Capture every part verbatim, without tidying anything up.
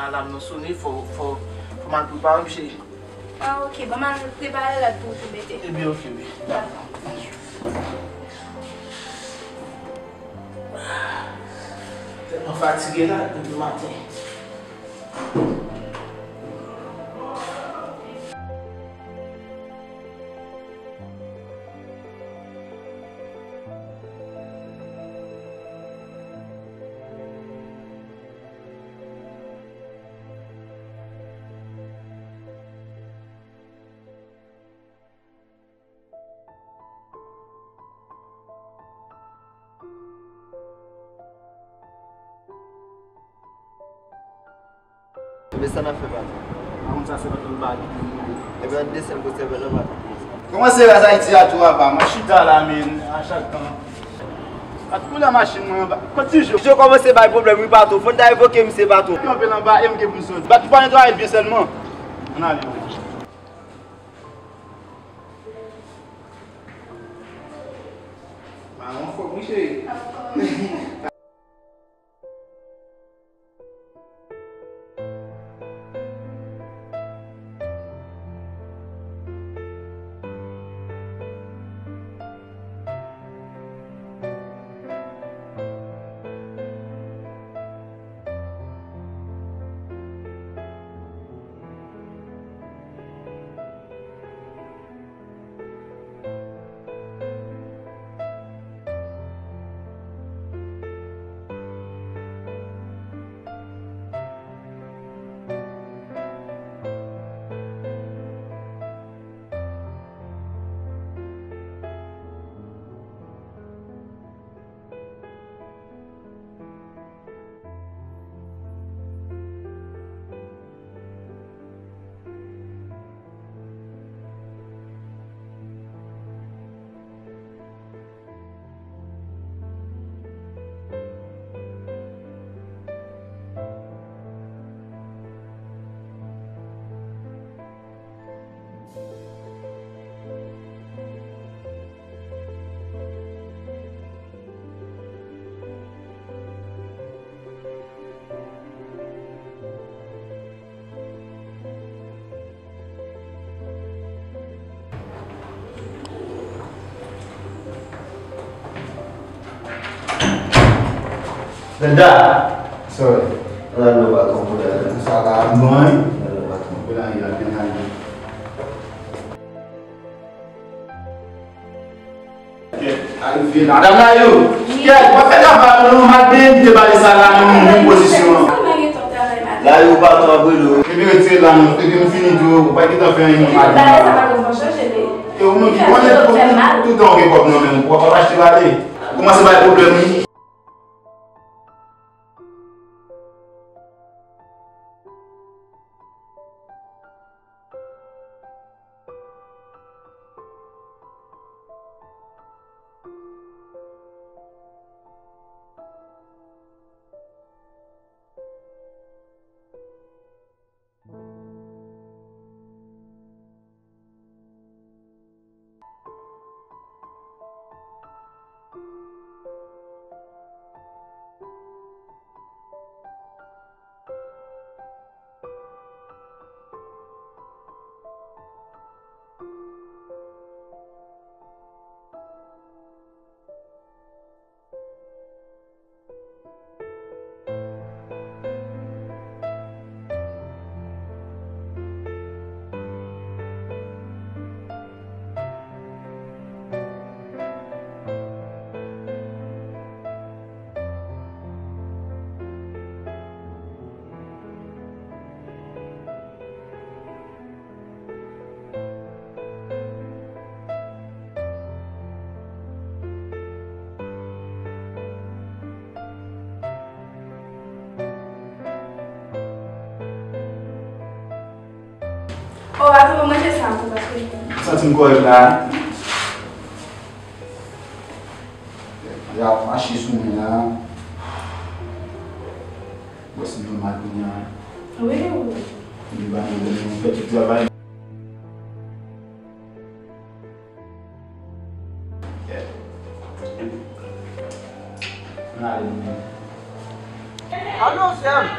Alam nan sone, fò, fò, fò m al prepare m, cheri. Ah, ok. Ban m al prepare lòt pou, pou mete. Ebyen, ok, wi. Dakò. Tèlman fatige la, depi maten. Ebyen, sa n ap fè, patwon? Pa konn sa, sèvant lan pa gen. Ebyen, n desann kot sèvant lan, patwon. Kòmanse raz Ayiti a tou apa. M ap chita la, men, a chak tan. Patwon, la machin mwen anba. Kot Tijo? Tijo kòmanse bay pwoblèm, wi, patwon. Fò n ta evoke misye, patwon. Kanpe l anba, e m gen pou m sot. Bat pou pa netwaye l byen sèlman. Ann ale, wi. Maron fòk, wi, cheri. Dada! Sorry. Ala nou baton pou dada. Sa va bon, wi? Ala nou baton. Pou la, y ap byen ale. Kèt, arive la. Madanm Layou! Kèt, w ap fè travay ou non, m al benyen kite bale sa la, non, m pran pozisyon an. Layou, patwon ap rele w. Epi retire la, non, epi m fini tou, ou pa gentan fè anyen, non, madanm la. E ou menm ki konnen tout, tout tan w gen kòb nan men w, w ap achte bale. Kòmanse bay pwoblèm, wi. O, atò, mwen manje sa tou, paske m santi m kòrèk la. Y ap mache sou mwen la. Bon, si nou mal kounye a. Wi, wi. Li ba nou bon, nou fè tout travay. N ale nou menm. Alo, sè m.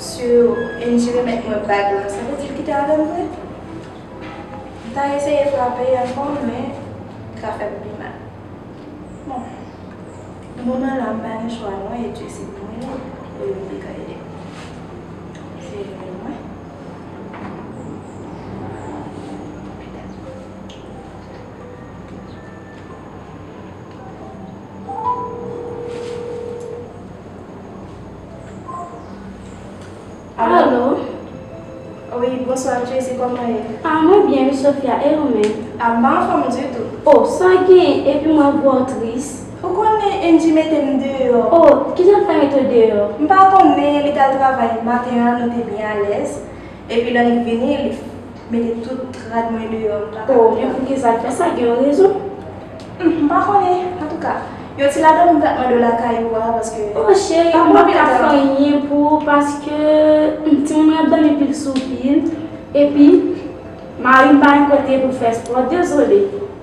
Si Angie remèt mwen bag lan, sa vle di l kite avè m vre? M ta eseye frape ankò, men li ka fè m pi mal. Bon, nan moman la, m pa gen chwa non, e Jesse pou mwen li, pou li ka ede m. Se li menm mwen. Alo? Wi, bonswa, Jesse, kòman w ye? Ah, mwen byen, wi, Sophia, e ou menm? Ah, m pa anfòm ditou. Oh, sa gen, epi mwen wè w tris. Ou konnen Angie mete m deyò. Oh, kijan l fè mete w deyò? M pa konnen, li t al travay maten an, nou te byen alèz. Epi lè li vini, li mete tout rad mwen deyò, m pa ka. Oh, men poukisa l fè sa? Gen yon rezon? Hmm, m pa konnen. Antouka, yon ti ladan m t ap mande w lakay ou a, paske... Oh, cheri, m p ap ka fè anyen pou ou, paske, hmm, timoun mwen ap dòmi pil sou pil. Epi, mari m pa gen kote pou fè spò. Dezole.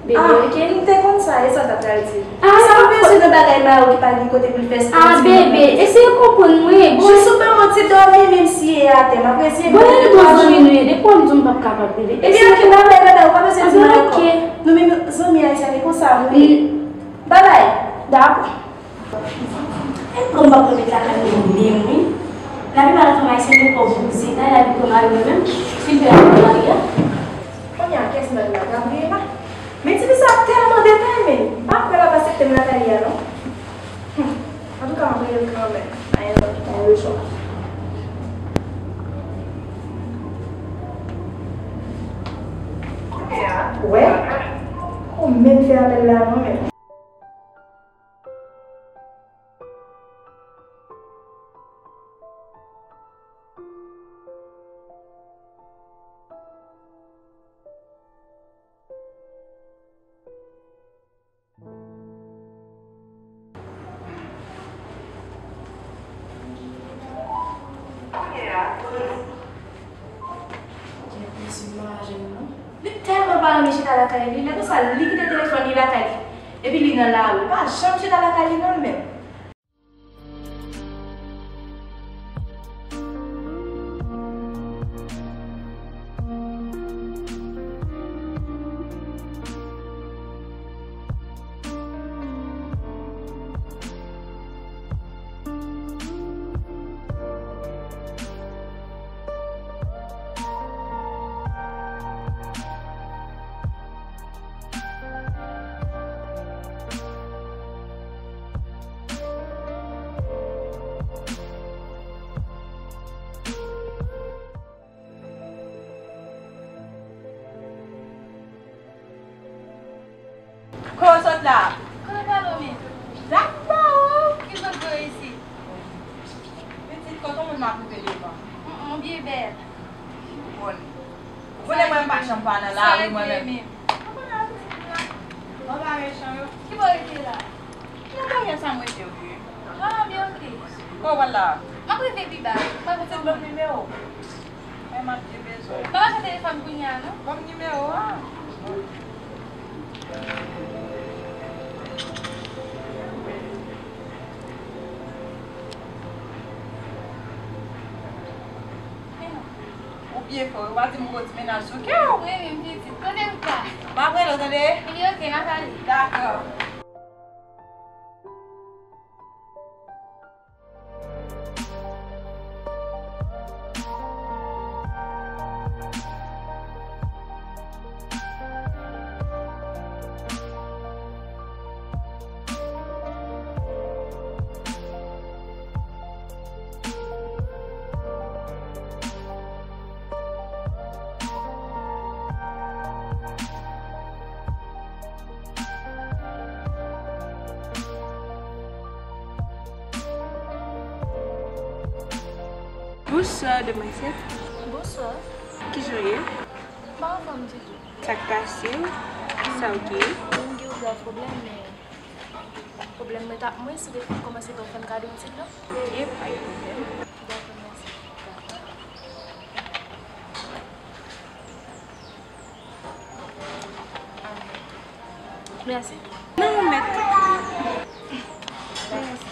Bebe, ah, oke? M te konn sa, e sa w ta pral di. Ah, sa w bezwen nan bagay mari w ki pa gen kote pou l fè spò? Ah, bebe, eseye konprann mwen. Jis ou ban m yon ti dòmi, menm si e atè, m ap eseye. Bon, e bon zanmi nou ye, depi w di m p ap kapab, bebe. Ebyen, oke, babay, babay, ou pa bezwen di m ankò. Oke. Nou menm zanmi ayisyen, e konsa nou ye. Babay. Dakò. E kòm m p ap remèt lakay mwen menm, wi. Laplipa nan fanm ayisyen gen kò bouzen, gade lavi kò mari mwen menm, fin fè lavi kò mari a. Kounye a, kès nèg la, Gabriela? Men tifi sa tèlman detay, men m pa kwè l ap aksepte m lakay li a, non. Hmm. Antouka, m ap rele l kanmenm. Anyen lòt, anyen lòt chwa. Wè? Ou menm fè apèl la, non, men. Li chita lakay li, lè konsa li kite telefòn li lakay li. Epi li nan lari, li pa janm chita lakay li non l menm. Kote w sot la? Kote w prale w menm? Dakò. Ki kote w isit? Pitit, kote moun m ap rive devan? Ou byen bèl. Bon. Ou konnen mwen m pa janm pa nan lari mwen menm. Ou konnen pitit la. Mwen pa mechan yo. Ki bò w rete la? Nan dèyè sa m rete wi. Ah, byen, ok. Kò w pral la? M ap rive pi ba. M ap rete ban m nimewo. Mwen m ap byen bezwen. M pa ka chante telefòn kounye a, non? Ban m nimewo a. Ou byen fò, ou pa di m gwo ti mennaj sou kè w. Wi, wi, m pitit. Kote m ka? M ap rele w, tande? Wi, ok, n a pale. Dakò. Bonswa, demwazèl. Bonswa. Kijan w ye? M pa anfòm ditou. Sa k pase w? Sa w gen? M gen yon grav pwoblèm, men pwoblèm mwen t ap mwens si w te kòmanse ban m fè m kado pitit la. Ok, pa gen pwoblèm. Dakò, mèsi. Mèsi. Non, mèt. Mèsi.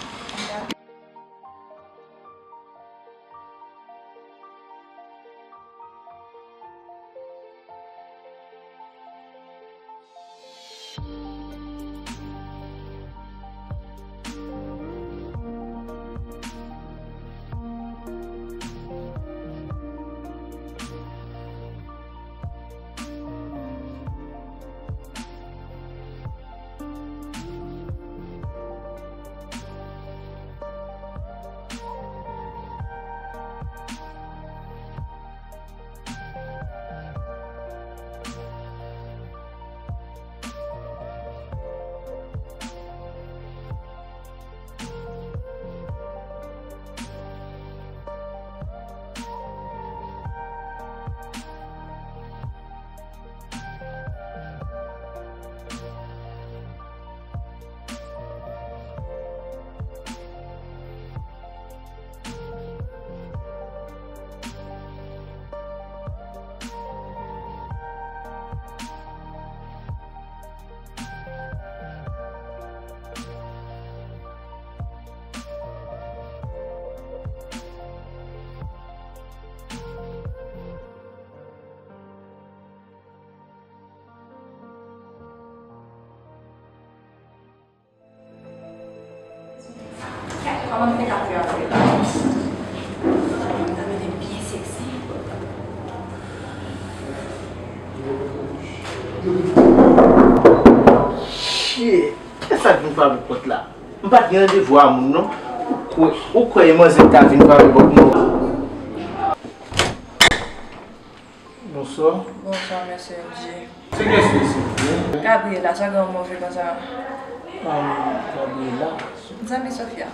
Kòman m te ka fè avè l? Sa mete byen seksi. Shit! Kiyès sa k vin frape pòt la? M pa t gen randevou a moun non. Ou kwè, ou kwè e manzè k ta vin frape pòt mwen? Bonswa. Bonswa, mesye M J. Se kiyès li, silvouplè? Gabriela, sa gen yon move konsa. Ah, Gabriela. Zanmi Sofia.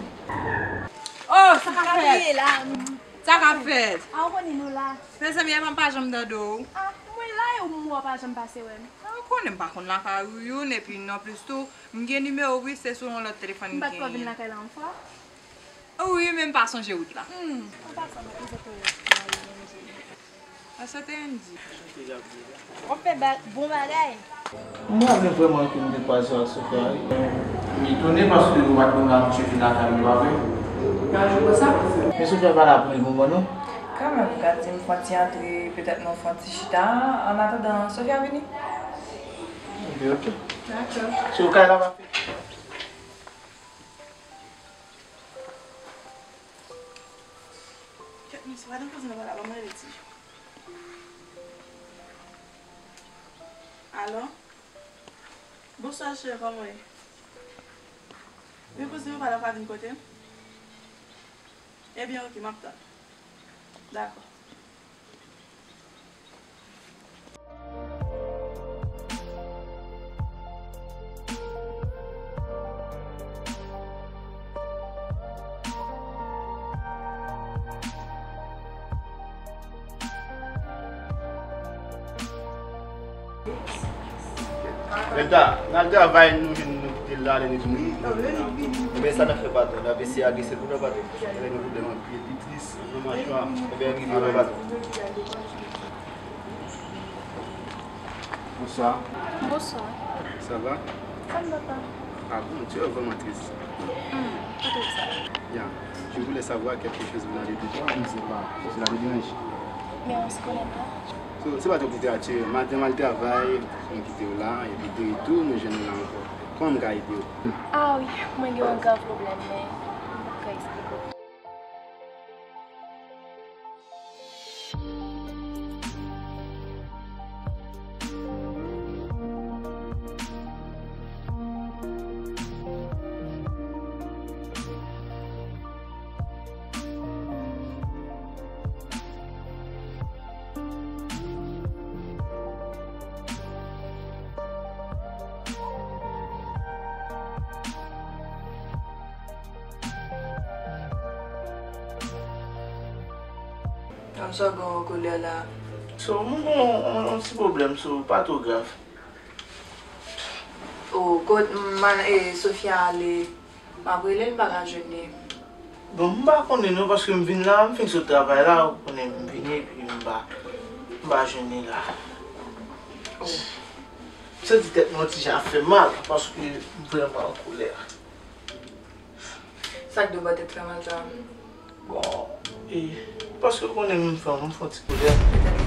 Oh, sa k ap fèt? Gabriela. Sa k ap fèt? A, ou konnen nou la. Mezanmi, epa m pa janm tande w. Ah, mwen la e ou m wè w pa janm pase wè m. Ah, ou konnen m pa konn lakay ou youn, epi non plis tou, m gen nimewo w wi, se sou yon lòt telefòn m genyen. M pa t ko vin lakay la yon fwa. Wi, men m pa sonje wout la. Hmm, an pasan, m ap prezante w yon ti mari M J. Anchante, Andy. W ap fè ba- bon bagay. M pa vle vrèman ke m te kwaze w ak Sofia, wi. M etone paske ou pa t konn abitye vin lakay mwen, pa vre? Yon jou konsa? Men Sofia pa la pou yon moman, non. Kanmenm, gad, di m fè yon ti antre, petèt nou fè yon ti chita. An atandan, Sofia vini. Ebyen, oke. Dakò. So, kay la pa fè. Kèt, mesye, pa depoze nan pala, ban m rele ti jan. Alo? Bonswa, cheri, kòman w ye? Wi, kouzin, ou pa la pa vin kote m? Ebyen, oke, m ap tann. Dakò. Lenta, n al travay, nou vin, nou kite l ale, nou di nou. Men sa n ap fè patwon, n ap eseye agrese l pou nou patwon. Lè gen pwoblèm anpil, li tris, nan machwa, ebyen rive nan patwon. Bonsoir. Bonsoir. Ça va? Ça va, papa. Ah bon, tu es vraiment triste. Hmm, peut-être ça. Bien. Je voulais savoir quelque chose venant de toi. Je ne sais pas. Cela te dérange. Mais on se connaît pas. So, se pa twòp literati. Maten m al travay, m kite w la, epi de retou, nou jwenn ou la ankò. Kòman m ka ede w? Ah wi, mwen gen yon grav pwoblèm, men m p ap ka eksplike w. Kòmsi w gen yon kolè la. So, m gen yon, yon, yon ti pwoblèm, so, pa twò grav. O, kot man, e, Sofia ale? M ap rele l, m pa ka jwenn li. Bon, m pa konnen non, paske m vin la, m fin sot travay la, ou konnen m vini, epi m pa, m pa jwenn li la. O. M santi tèt mwen ti jan ap fè mal, paske m vrèman an kolè. Sa k di w ba tèt fè mal sa? Bon, e, paske w konnen m fè, m fè yon ti kolè. Petèt